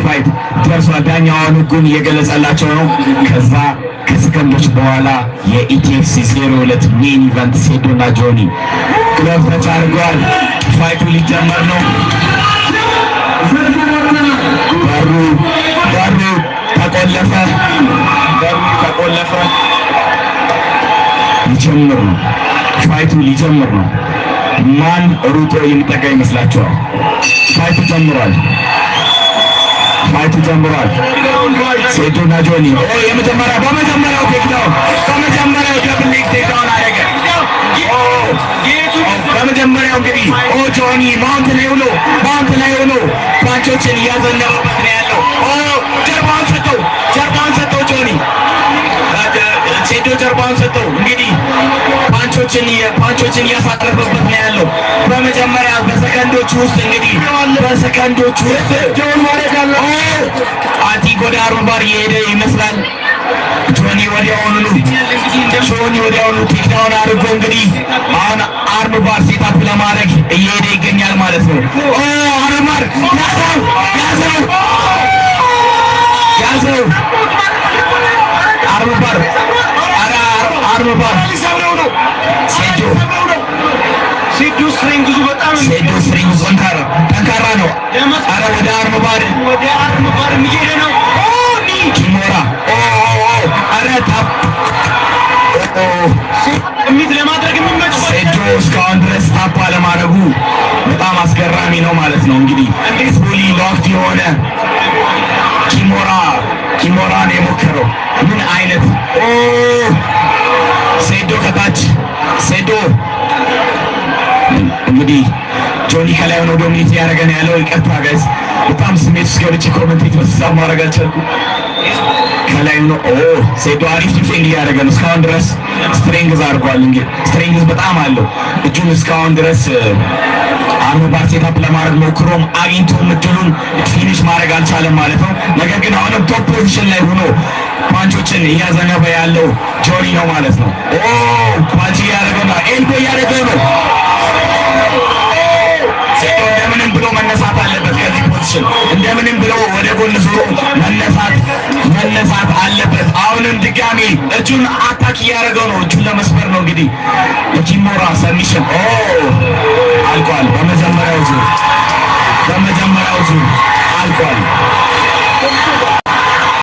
fight ደርሷል። ዳኛውን ህጉን እየገለጸላቸው ነው። ከዛ ከሰከንዶች በኋላ የ ETFC 02 main event ሴዶና ጆኒ glove touch አድርገዋል። Fight ኡ ሊጀመር ነው። በሩ ተቆለፈ። በሩ ተቆለፈ። ሊጀምር ነው። Fight ኡ ሊጀምር ነው። ማን ሩጦ የሚጠጋ ይመስላችኋል? Fight ኡ ጀምሯል። Fight ኡ ጀምሯል። ሴዶና ጆኒ፣ ኦ፣ የመጀመሪያ በመጀመሪያው takedown፣ በመጀመሪያው double leg takedown አደረገ። ኦ፣ በመጀመሪያው እንግዲህ፣ ኦ፣ ጆኒ mount ላይ ሆኖ punch ኦችን እያዘነበበት ነው ያለው። ኦ፣ ጀርባውን ሰጠው፣ ጀርባውን ሰጠው ጆኒ፣ ሴዶ ጀርባውን ሰጠው። እንግዲህ punch ኦችን እያሳረፈበት ነው ያለው። በመጀመሪያ በሰከንዶች ውስጥ፣ እንግዲህ በሰከንዶች ውስጥ፣ ኦ፣ I think ወደ arm bar እየሄደ ይመስላል። ጆኒ ወዲያውኑ takedown አድርጎ እንግዲህ አሁን arm bar setup ለማድረግ እየሄደ ይገኛል ማለት ነው። ኦ፣ arm bar ያዘው፣ ያዘው፣ ያዘው። Arm bar፣ ኧረ arm bar። ሴዶ ሴዶ strength ኡ በጣም ሴዶ strength ጠንካራ ጠንካራ ነው። ኧረ ወደ arm bar። ወደ arm bar እየሄደ ነው። ኦ፣ knee። Kimura፣ ኦ ኦ ኦ፣ ኧረ tap፣ ኦ። Submit ለማድረግ የሚመች ሴዶ እስካሁን ድረስ tap አለማድረጉ በጣም አስገራሚ ነው ማለት ነው። እንግዲህ fully locked የሆነ kimura ነው የሞከረው። ምን አይነት፣ ኦ፣ ሴዶ ከታች፣ ሴዶ እንግዲህ ጆኒ ከላይ ሆኖ dominate እያደረገ ነው ያለው። ይቅርታ guys፣ በጣም ስሜት ውስጥ ገብቼ commentate በስሳ ማድረግ አልቻልኩም። ከላይ ሆኖ፣ ኦ፣ ሴዶ አሪፍ defend እያደረገ ነው። እስካሁን ድረስ strength አድርጓል። እንግዲህ strength በጣም አለው። እጁን እስካሁን ድረስ arm bar setup ለማድረግ ሞክሮም አግኝቶም እድሉን finish ማድረግ አልቻለም ማለት ነው። ነገር ግን አሁንም top position ላይ ሆኖ punch ኦችን እያዘነበ ያለው ጆኒ ነው ማለት ነው። ኦ፣ punch እያደረገ ነው። Elbow እያደረገ ነው። ሴዶ እንደምንም ብሎ መነሳት አለበት ከዚህ position፣ እንደምንም ብሎ ወደ ጎን ዞሮ መነሳት አለበት። አሁንም ድጋሚ እጁን attack እያደረገው ነው። እጁን ለመስበር ነው እንግዲህ የ kimura submission። ኦ፣ አልቋል። በመጀመሪያው ዙር አልቋል።